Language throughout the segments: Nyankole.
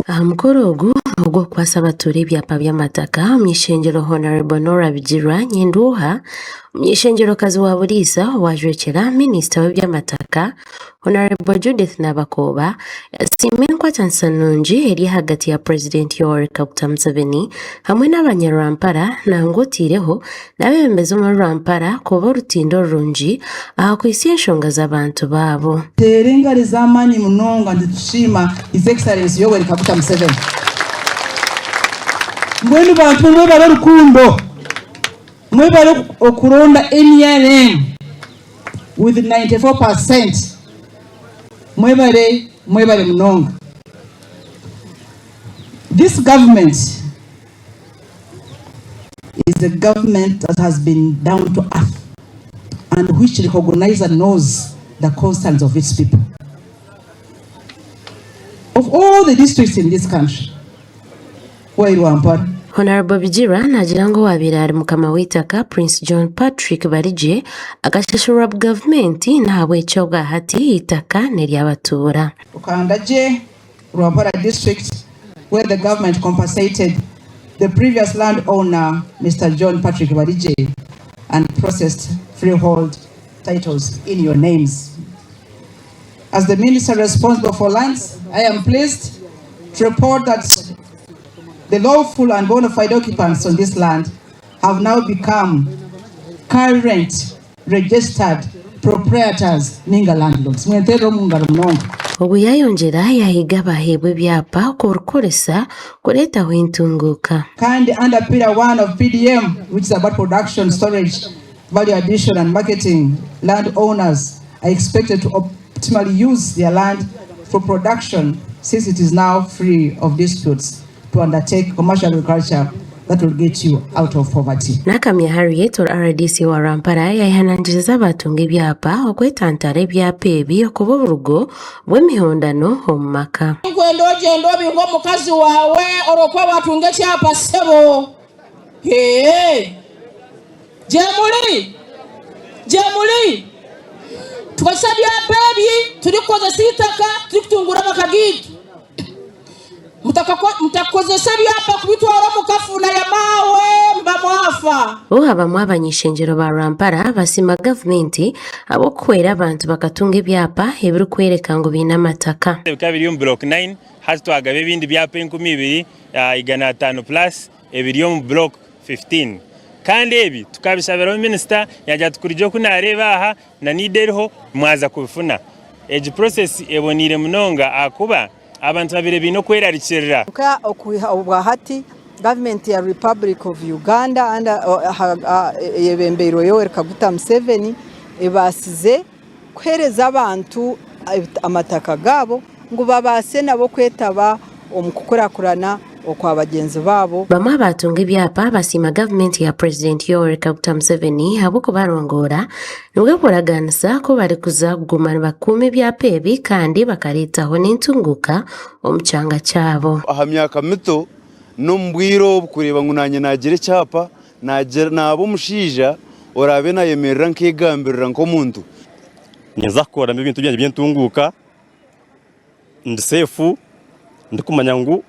Aha mukoro ogu ogw'okukwasa abatuura ebyapa by'amataka, Omuny'ishengyero Hon. Norah Bigirwa Nyendwoha, Omuny'eishengyerokazi wa Buliisa owajwekyera minisita w'eby'amataka, Hon. Judith Nabakooba yasiima enkwatanisa nungi eri ahagati ya Purezidenti Yoweri Kaguta Museveni hamwe n'abanyarwampara nangwa oteireho n'abeebembezi omuri Rwampara kuba orutindo rurungi aha kuhitsya enshonga z'abantu baabo. Teera engaro ez'amaani munonga nitusiima His Excellency Yoweri Kaguta Museveni. Mbwenu bantu mwe mwebare rukundo, mwebare okuronda NRM with 94%. Mwebare, mwebare munonga. This government is a government that has been down to earth and which recognizes and knows the concerns of its people. Of all the districts in this country, why Rwampara? Honourable Bigirwa naagira ngu owaabaire ari mukama w'eitaka Prince John Patrick Barigye akashashurwa gavumenti n'ahabw'ekyo obwahati eitaka n'ery'abatuura. Rukandagye, Rwampara District where the government compensated the previous land owner Mister John Patrick Barigye and processed freehold titles in your names. As the minister responsible for lands, I am pleased to report that the lawful and bona fide occupants on this land have now become current registered proprietors ninga landlords. Mwenterere omu ngaro munonga. Ogu yaayongyera yaahiga abaaheebwa ebyapa kubikoresa kureetaho entunguuka. Kandi under pillar one of PDM which is about production, storage, value addition and marketing, land owners are expected to optimally use their land for production since it is now free of disputes to undertake commercial agriculture that will get you out of poverty. Nakamya Harriet ori RDC wa Rwampara yayehanangiriza abaatunga ebyapa okwetantara ebyapa ebi okuba oburugo bw'emihondano omu maka. Nkwenda ogyende obinge omukazi waawe olwokuba waatunga ekyapa ssebo. Hee. Gyemuri! Gyemuri! Tukozese ebyapa ebi turikukozesa eitaka turikutunguura amaka gaitu. Mutakozesa ebyapa kubitwara omu kafu na ya maawe muba mwafa. Bo abamwe abany'ishengyero ba Rwampara basiima gavumenti ahabw'okuhwera abantu bakatunga ebyapa ebirikworeka ngu baine amataka. Bikaba biri omu block 9 hati twagaba ebindi byapa 2500 plus ebiri omu block 15 kandi ebi tukabishabiraho minisita yaagira ati kuruga oku naareeba aha na need eriho mwaza kubifuna. Egi process eboneire munonga ahakuba abantu babaire baine okwerarikirira. Kwonka okwiha obwahati gavumenti ya Republic of Uganda eyebembeirwe Yoweri Kaguta Museveni ebaasize kuheereza abantu amataka gaabo ngu babaase nabo kwetaba omu kukurakurana okwa bagyenzi baabo. Bamwe abaatunga ebyapa basiima gavumenti ya Purezidenti Yoweri Kaguta Museveni ahabw'okubarongoora nibwo kuragaanisa ku barikuza kuguma nibakuuma ebyapa ebi kandi bakareetaho n'entunguuka omu kyanga kyabo. Aha myaka mito n'omu bwire obu kureeba ngu naanye naagira ekyapa, naaba omushaija oraabe naayemerera nkegambirira nk'omuntu. Ninza kukoramu ebintu byangye by'entunguuka ndi seefu ndikumanya ngu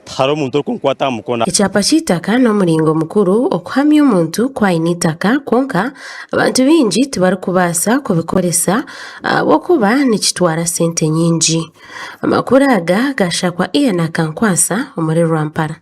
tihariho omuntu orikunkwata aha mukono. Ekyapa ky'eitaka n'omuringo mukuru okuhamya omuntu ku aine eitaka kwonka abantu baingi tibarikubaasa kubikoresa ahabw'okuba nikitwara sente nyingi. Amakuru aga gashakwa Ian Akankwasa omuri Rwampara.